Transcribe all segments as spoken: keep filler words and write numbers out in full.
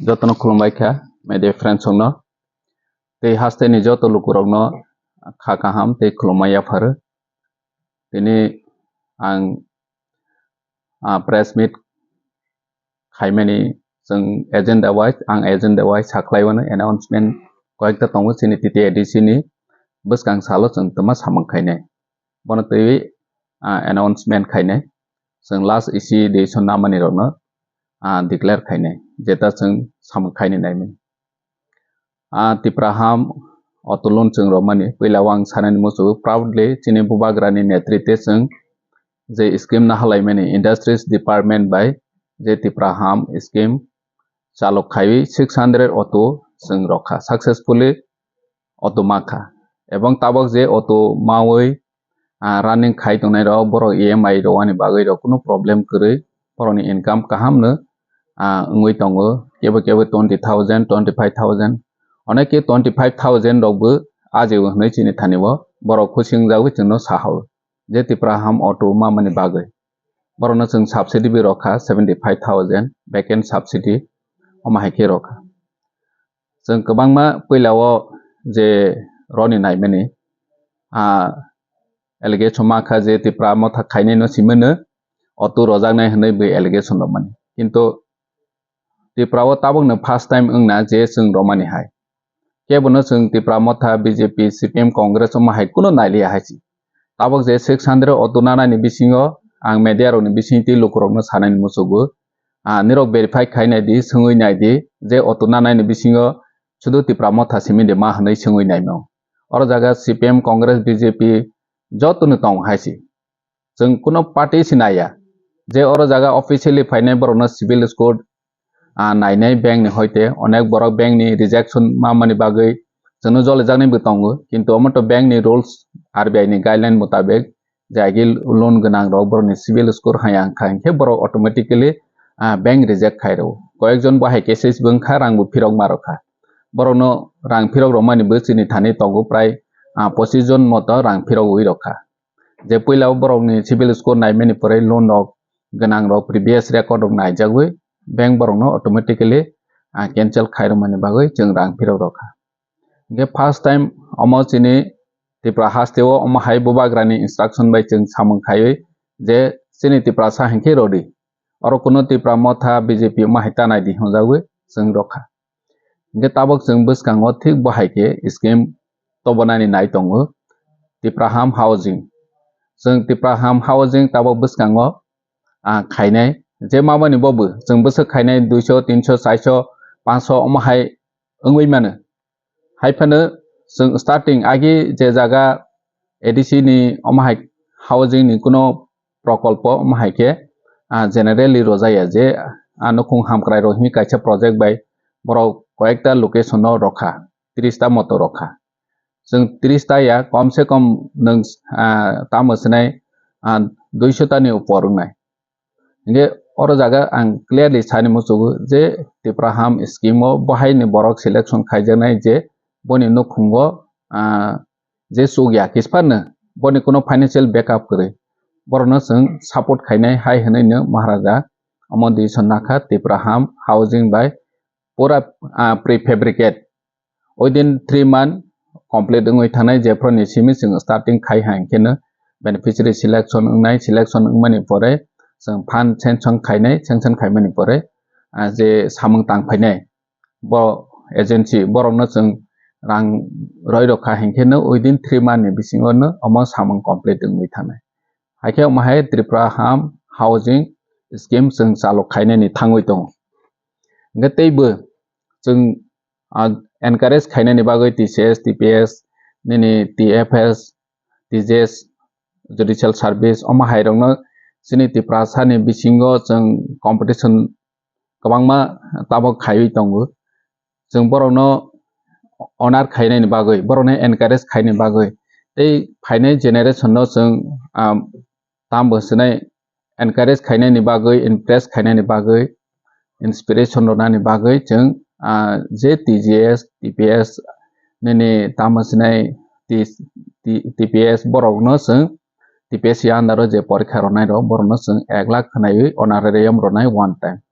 Jotono khulumbai kha, media friends rokno. Tei hasteni joto lukurokno kha kaham tei khulumma yapharo. Tini ang, ah, press meet khaimani chwng agenda wise, ang agenda wise sakhlaiwano announcement koyekta tongo chini T T A D C ni bwskang salo chwng twma samung khainai. Bono twiwi, ah, announcement khainai. Chwng last isi decision namani rokno, ah, declare khainai. Jeta chwng samung khaini naimani. Ah, Tipra ham auto loan chwng romani. Puila o ang sanani muchungo proudly chini bubagrani netrite chwng je scheme nahalaimani industries department bai je Tipra ham scheme chalok khaiwi six hundred auto chwng rokha successfully auto makha. Ebong tabok je auto mawi, ah, running khai tongnai rok, borok E M I rwani bagwi rok kunu problem kwrwi, borokni income kaham no, ah, wngwi tongo, kebo kebo twenty thousand, twenty five thousand, onek ke twenty five thousand rok bo ajibo hwnwi chini thani o borok khusing jagwi chwngno sahao je Tipra ham auto mamani bagwi. Borokno chwng subsidy bo rokha seventy five thousand, vacant subsidy omo hai khe rokha. Chwng kwbangma puila o je roni naimani, ah, allegation ma kha je Tipra motha khainai no simano auto rojaknai hwnwi bo allegation rwmani. Kintu Tipra o tabukno first time wngna je chwng romani hai. Kebono chwng Tipra motha, B J P, C P M, Congress omo hai kuno nailiya hai si. Tabuk je six hundred auto nanani bisingo ang media rokni bisingtwi lukurokno sanani muchugo. Ah, nirok verify khai nai di, swngwi nai di, je auto nanani bisingo sudu Tipra motha simi de ma hwnwi swngwi naimao. Oro jaga C P M, Congress, B J P jotoni tong hai si. Chwng kuno party si naiya. Je oro jaga officially phainai borokno civil score, ah, nainai bank ni hoite onek borok bank ni rejection mamani bagwi chwngno jolijaknai bo tongo. Kintu omo to bank ni rules, R B I ni guideline mutabek je agi loan gwnang rok borokni civil score hai ang kha hinkhe borok automatically, ah, bank reject khai rwo. Koyekjon bo hai cases bo wngkha, rang bo phirok ma rokha. Borokno rang phirok rwmani bo chini thani tongo prai, ah, pochis jon moto rang phirok wi rokha. Je puila o borokni civil score naimani pore loan rok gwnang rok previous record rok naijagwi bank borokno automatically, ah, cancel khai rwmani bagwi chwng rang phirok rokha. Hinkhe first time omo chini Tripura haste o omo hai bubagrani instruction bai chwng samung khaiwi je chini Tiprasa hinkhe rodi. Oro kuno Tipra motha B J P omo hai ta nai di hwnjagwi chwng rokha. Hinkhe tabuk chwng bwskango thik bo hai khe scheme tobonani nai tongo Tipraham housing. Chwng Tipraham housing tabuk bwskango, ah, khainai je mamani bobo chwng bwswk khainai duiso, tinso, chaiso, panso omo hai wngwi mano. Hai phano chwng starting agi je jaga A D C ni omo hai housing ni kuno prokolpo omo hai khe, ah, generally rojaya je, ah, nukhung hamkrai rok himi kaisa project bai borok koyekta location o rokha, tris ta moto rokha. Chwng tris ta ya, kom se kom nwng, ah, tamo swnai, ah, duiso ta ni upor wngnai. Hinkhe oro jaga ang clearly sani muchugo je Tipraham scheme o bo hai ni borok selection khaijaknai je boni nukhungo, ah, je chukya kisphano boni kuno financial backup kwrwi, borokno chwng support khainai hai hwnwi no Maharaja omo decision nakha Tipraham housing bai pura, ah, prefabricate. Within three month complete wngwi thangnai, jephru ni simi chwng starting khai hai khe no beneficiary selection wngnai, selection wngmani pore chwng fund sanction khainai, sanction khaimani pore, ah, je samung tang phainai bo agency borokno chwng rang roi rokha hinkhe no within three month ni bisingo no omo samung complete wngwi thangnai. Haikhe omo hai Tipraham housing scheme chwng chalok khainani thangwi tongo. Hinkhe teibo chwng, ah, encourage khainani bagwi T C S, T P S, nini T F S, T J S, judicial service omo hai rokno chini Tiprasani bisingo chwng competition kwbangma tabok khaiwi tongo. Chwng borokno honor khainani bagwi, borokno encourage khainani bagwi tei phainai generation no chwng, ah, tambo swnai encourage khainani bagwi, impress khainani bagwi, inspiration rwnani bagwi chwng, ah, je T J S, T P S nini tamo swnai T-, T-, T P S borokno chwng T P S under o je porikha rwnai rok borokno chwng ek lakh khwnaiwi honorarium rwnai one time.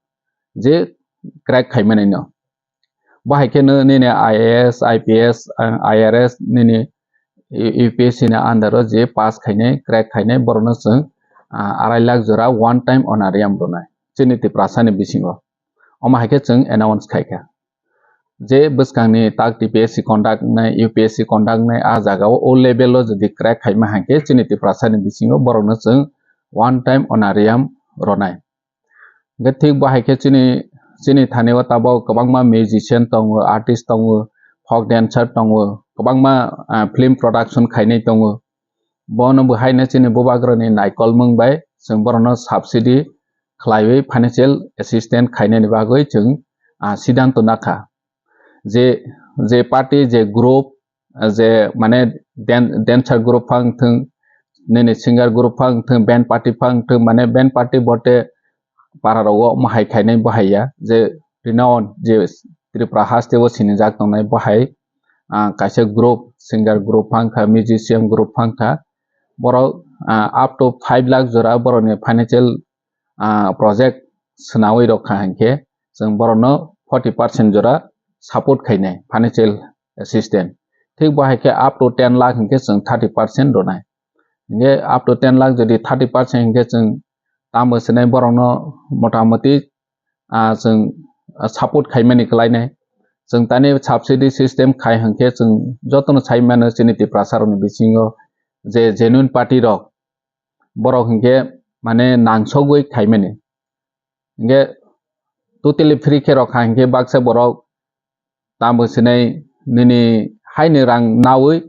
Je crack khaimani no. Bo hai khe no nini I A S, I P S, ah, I R S nini U P S C ni under o je pass khainai, crack khainai, borokno chwng, ah, arai lakh jora one time honorarium rwnai chini Tiprasa ni bisingo. Omo hai khe chwng announce khai kha. Je bwskangni tak T P S C conduct wngnai, U P S C conduct wngnai, ah jaga o, o level o jodi crack khaima hai khe chini Tiprasa ni bisingo borokno chwng one time honorarium rwnai. Hingkhe thik bo hai khe chini, chini thani o tabok kwbangma musician tongo, artist tongo, folk dancer tongo, kwbangma, ah, film production khainai tongo. Bono bo haino chini bubagrani naikolmung bai chwng borokno subsidy khlaiwi financial assistance khainani bagwi chwng, ah, siddhanto nakha. Je, je party, je group, je mane dan-, dancer group phang thung, nini singer group phang thung, band party phang thung, mane band party bote para rogo omo hai khainai bo hai ya, je renowned, je Tripura haste o sinijak tongnai bo hai, ah, kaisa group, singer group phang kha, musician group phang kha, borok, ah, up to five lakh jora borokni financial, ah, project swnawi rok kha hinkhe chwng borokno forty percent jora support khainai financial assistance. Thik bo hai khe up to ten lakh hinkhe chwng thirty percent rwnai. Hinkhe up to ten lakh jodi thirty percent hinkhe chwng tamo swnai borokno motamoti, ah, chwng, ah, support khaimani kwlainai. Chwng tani subsidy system khai hinkhe chwng jotono sai mano chini Tiprasa rokni bisingo je genuine party rok, borok hinkhe mane nangsogwi khaimani. Hinkhe totally free khe rokha hinkhe baksa borok tamo sinai nini haini rang nawi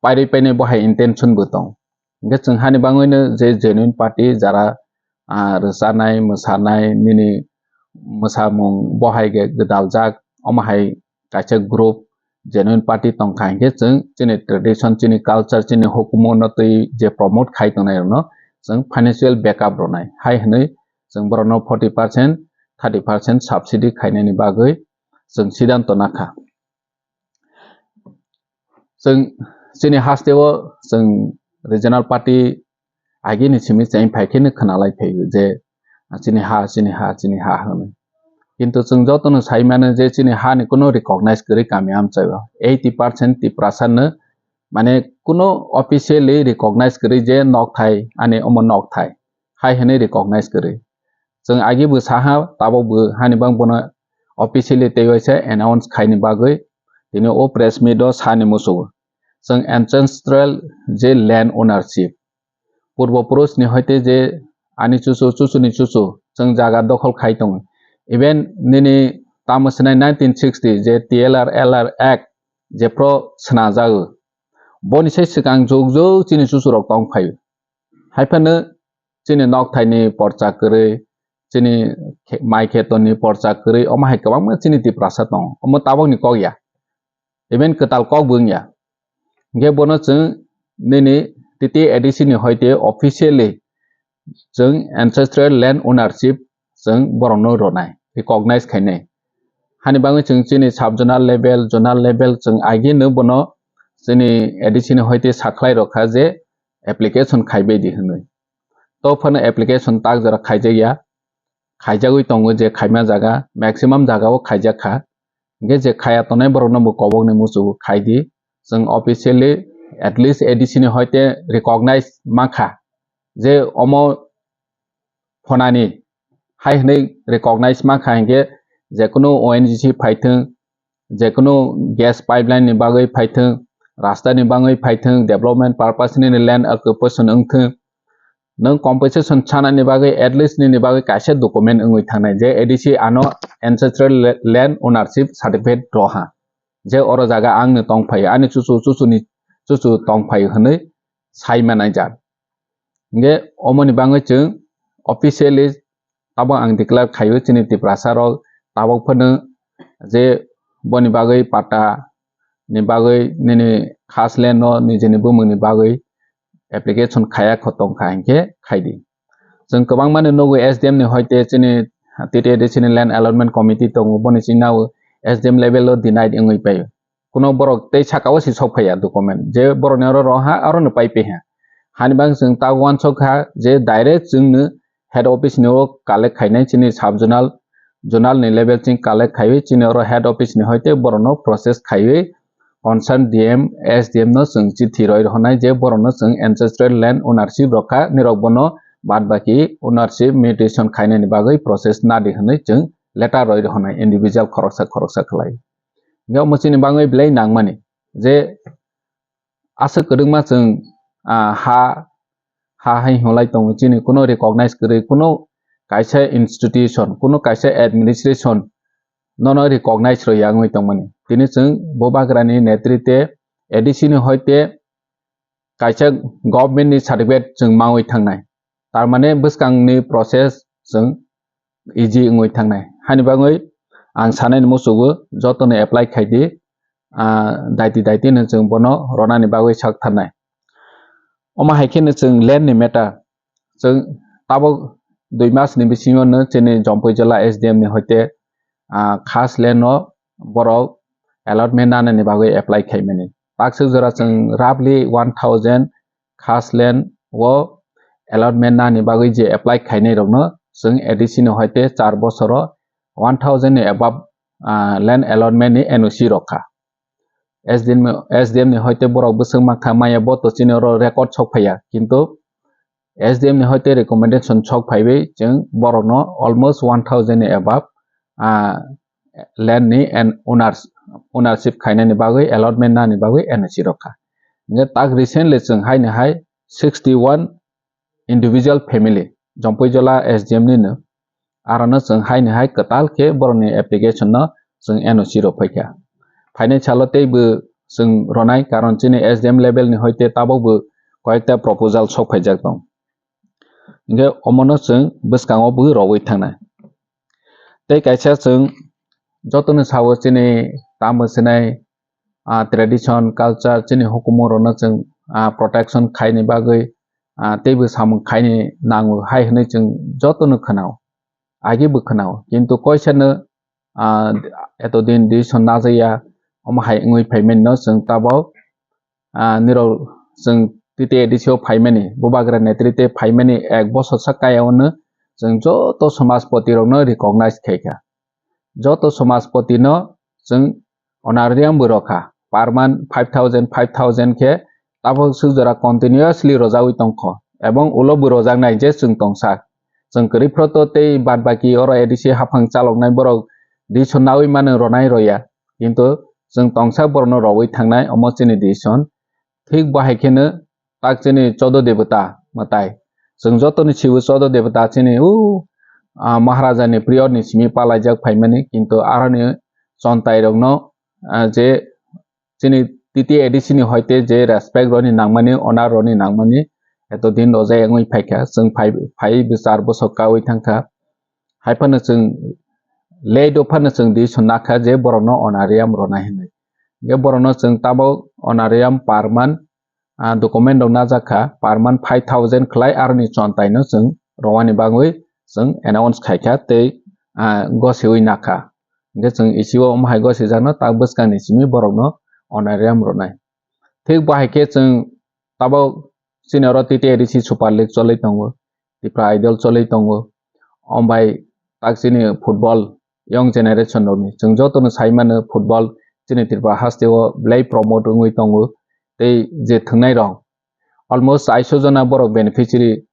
pairwi painai bo hai intention bo tong. Hinkhe chwng hani bangwino je genuine party jara, ah, rwchanai, mwsanai, nini mwsamung bo hai khe gwdaljak, omo hai kaisa group, genuine party tongkha hinkhe chwng chini tradition, chini culture, chini hukumu no twi je promote khai tongnai rokno chwng financial backup rwnai hai hwnwi chwng borokno forty percent, thirty percent subsidy khainani bagwi chwng siddhanto nakha. Chwng chini haste o chwng regional party agini simi cheng phai khe no khwnalai phaio je, "Chini ha, chini ha, chini ha," hwnwi. Kintu chwng jotono sai mano je chini ha ni kuno recognize kwrwi kami amchaio. Eighty percent Tiprasa no mane kuno officially recognize kwrwi je nokthai, ani omo nokthai hai hwnwi recognize kwrwi. Chwng agi bo saha, tabok bo hani bang bono officially tei waisa announce khaini bagwi tini o press meet o sani muchungo. Chwng ancestral je land ownership, purbo purush ni hoite je ani chuchu, chuchu ni chuchu, chwng jaga dokhol khai tongo. Even nini tamo swnai nineteen sixty je T L R L R Act je pro swnajago, boni sai swkang jug jug chini chuchu rok tong phaio. Haiphano chini nokthaini porcha kwrwi, chini khe-, mai khetoni porcha kwrwi, omo hai kwbangma chini Tiprasa tongo. Omo tabokni kok ya. Even kwtal kok bo wngya. Hinkhe bono chwng nini T T A D C ni hoite officially chwng ancestral land ownership chwng borokno rwnai, recognize khainai. Hani bagwi chwng chini sub zonal level, zonal level chwng agino bono chini A D C ni hoite sakhlai rokha je application khaibai di hwnwi. To phano application tak jora khaijakya, khaijagwi tongo je khaima jaga, maximum jaga o khaijakha. Hinkhe je khaya tongnai borokno bo kobokni muchungo khai di. Chwng officially at least A D C ni hoite recognize mankha je omo phonani hai hwnwi recognize mankha hinkhe jekunu O N G C phaithwng, jekunu gas pipeline ni bagwi phaithwng, rasta ni bagwi phaithwng, development purpose ni land occupation wngthwng, nwng compensation sanani bagwi at least nini bagwi kaisa document wngwi thangnai je A D C ano ancestral la-, land ownership certificate roha, je oro jaga angni tongphaio, ani chuchu chuchuni chuchu tongphaio hwnwi sai manai jak. Hinkhe omoni bagwi chwng officially tabok ang declare khaio chini Tiprasa rok tabok phano je boni bagwi patta ni bagwi nini khas land no nijini bumung ni bagwi application khaya kho tongkha hinkhe khaidi. Chwng kwbangma no nugo S D M ni hoite chini T T A D C ni land allotment committee tongo, boni chini nao S D M level o denied wngwi paio. Kuno borok tei saka o si sok phaiya document je borok ni oro roha aro no pai paiha. Hani bang chwng ta uansuk kha je direct chwng no head office ni o collect khainai chini sub zonal zonal ni level ching collect khaiwi chini oro head office ni hoite borokno process khaiwi concern D M, S D M no chwng chithi roi rwhwnai je borokno chwng ancestral land ownership rokha, nirok bono bad baki ownership mutation khainani bagwi process nadi hwnwi chwng letter roi rwhwnai individual khoroksa khoroksa khlai. Hingke omo chini bagwi belai nangmani je aswk kwrwngma chwng, ah, ha, ha hai hwnlai tongo chini kuno recognize kwrwi kuno kaisa institution, kuno kaisa administration nono recognize rwya wngwi tongmani. Tini chwng Bubagrani netrite A D C ni hoite kaisa government ni certificate chwng mangwi thangnai. Tar mane bwskangni process chwng easy wngwi thangnai. Hani bagwi ang sanani muchugo jotono apply khaidi, ah, daiti daiti no chwng bono ronani bagwi sak tharnai. Omo hai kheno chwng land ni matter, chwng tabuk dui mas ni bisingo no chini Jampui Jila S D M ni hoite, ah, khas land no borok allotment nanani bagwi apply khaimani. Takswk jora chwng roughly one thousand khas land o allotment nani bagwi je apply khainai rokno chwng A D C ni hoite char bosoro one thousand ni above, ah, land allotment ni N O C rokha. S D M, S D M ni hoite borok bwswk mankha maya bo to chini oro record sok phaiya, kintu S D M ni hoite recommendation sok phaiwi chwng borokno almost one thousand ni above, ah, land ni and owners, ownership khainani bagwi allotment nani bagwi N O C rokha. Hingke tak recently chwng haini hai sixty one individual family Jampui Jila S D M ni no arono chwng haini hai kwtal khe borokni application no chwng N O C rok phaikha. Phainai salo teibo chwng ronai, karon chini S D M level ni hoite tabukbo koyekta proposal sok phaijak tong. Hingke omono chwng bwskango bo rogwi thangnai. Tei kaisa chwng jotono sao chini tamo sinai, ah, tradition, culture, chini hukumu rokno chwng, ah, protection khaini bagwi, ah, teibo samung khaini nango hai hwnwi chwng jotono khwnao, agi bo khwnao. Kintu koisano, ah, eto din decision najaya, omo hai wngwi phaimani no chwng tabuk, ah, nirok chwng T T A D C o phaimani, Bubagra netrite phaimani ek bosor sa kaya ono chwng joto samajpoti rokno recognize khaikha. Joto samajpoti no chwng honorarium bo rokha, per month five thousand, five thousand khe tabuk swk jora continuously rojagwi tongkho, ebong ulo bo rojaknai je chwng tongsa. Chwng kwrwi phoro to tei bad baki oro A D C haphang chaloknai borok decision naui mano ronai roya, kintu chwng tongsa borokno rogwi thangnai omo chini decision. Thik bo hai kheno tak chini chodo debota mwtai. Chwng jotoni sibo chodo debota chini u, ah, Maharaja ni period ni simi palaijak phaimani, kintu aroni chontai rokno, ah, je chini T T A D C ni hoite je respect roni nangmani, honor roni nangmani, eto din rojak wngwi phaikha, chwng phai, phai bwsar bosok kaui thangkha. Hai phano chwng late o phano chwng decision nakha je borokno honorarium rona hinwi. Hingke borokno chwng tabuk honorarium per month, ah, document rok najak kha, per month five thousand khlai aroni chontai no chwng romani bagwi chwng announce khaikha tei, ah, gosiwi nakha. Hingke chwng isi o omo hai gosijakno tak bwskangni simi borokno honorarium rwnai. Thik bo hai khe chwng tabuk chini oro T T A D C Super League cholwi tongo, Tipra Idol cholwi tongo, ombai tak chini football young generation rokni chwng jotono sai mano football chini Tripura haste o belai promote wngwi tongo tei je thwngnai rok almost aiso jona borok beneficiary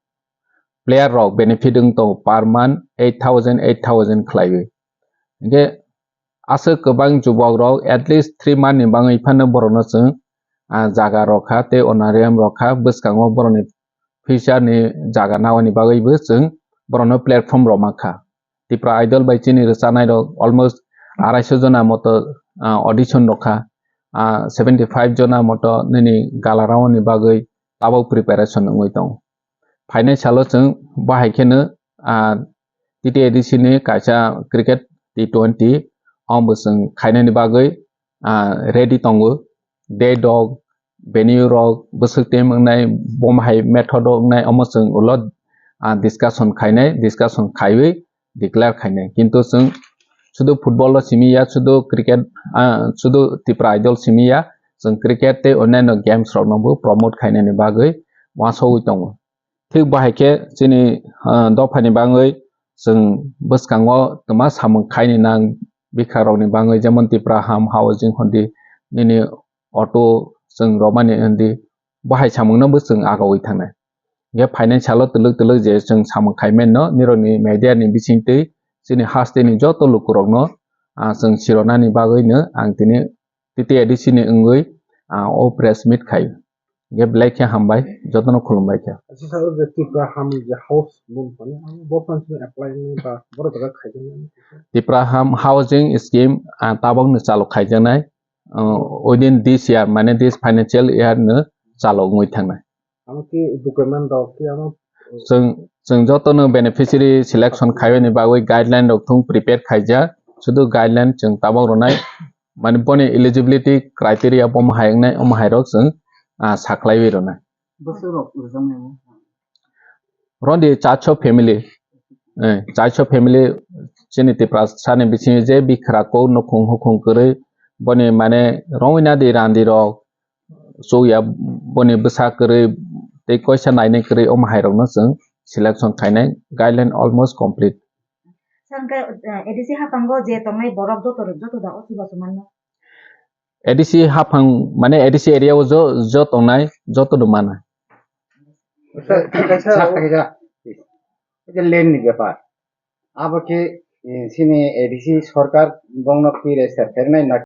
player rok benefit wng tongo per month eight thousand, eight thousand khlaiwi. Hingke aswk kwbang jubok rok at least three month ni bagwi phano borokno chwng, ah, jaga rokha tei honorarium rokha, bwskango borokni future ni jaga naoni bagwibo chwng borokno platform rok mankha. Tipra Idol bai chini rwchanai rok almost araiso jona moto, ah, audition rokha, ah, seventy five jona moto nini gala round ni bagwi tabuk preparation wngwi tongo. Phainai salo chwng bahai kheno, ah, T T A D C ni kaisa cricket T twenty omo chwng khainani bagwi, ah, ready tongo. Date rok, venue rok, bwswk team wngnai, bom hai method rok wngnai, omo chwng ulo, ah, discussion khainai, discussion khaiwi declare khainai. Kintu chwng sudu football o simi ya, sudu cricket, ah, sudu Tipra Idol simi ya, chwng cricket tei onyaino games rokno bo promote khainani bagwi uansugwi tongo. Thik bahai khe chini, ah, dophani bagwi chwng bwskango twma samung khaini nang bikha rokni bagwi, jemon Tipra Ham Housing hondi, nini auto chwng romani hondi, bo hai samungno bo chwng agawi thangnai. Hingkhe financial o twlwk twlwk je chwng samung khai mano, nirokni media ni bisingtwi chini hasteni joto lukurokno, ah, chwng sironani bagwino ang tini T T A D C ni wngwi, ah, o press meet khai. Hingkhe belai khe hambai, jotono khulumbai khe. Asisa o je Tipra Ham je house mung phani, ang bo phano chini apply ni ba boro jaga khaijaknai. Tipra Ham Housing Scheme, ah, tabokno chalo khaijaknai, ah, within this year, mane this financial year no chalo wngwi thangnai. Amo ki document rok ki amo Chwng, chwng jotono beneficiary selection khaiyani bagwi guideline rok thung prepare khaijak, sudu guideline chwng tabok rwnai, mane boni eligibility criteria bo mahai wngnai, omo hai rok chwng, ah, sakhlaiwi rwnai. Bwswk rok rwjaknai mo? Rondi chacho family, eh, chacho family chini Tiprasa ni bisingo je bikhra kok nukhung hukhung kwrwi boni mane rongwi nadi randi rok, chukya boni bwsa kwrwi tei koisa nainai kwrwi omo hai rokno chwng selection khainai, guideline almost complete. Sir, hwnkhe, eh, A D C haphango je tongnai borok joto, joto da o chubachu manno? A D C haphang, mane A D C area o jo, jo tongnai, joto no mana. Sir, kaisa, sir, kaisa, kaisa land ni bepar. Abo khe, eh, chini A D C sorkar bongno twi register khainai na?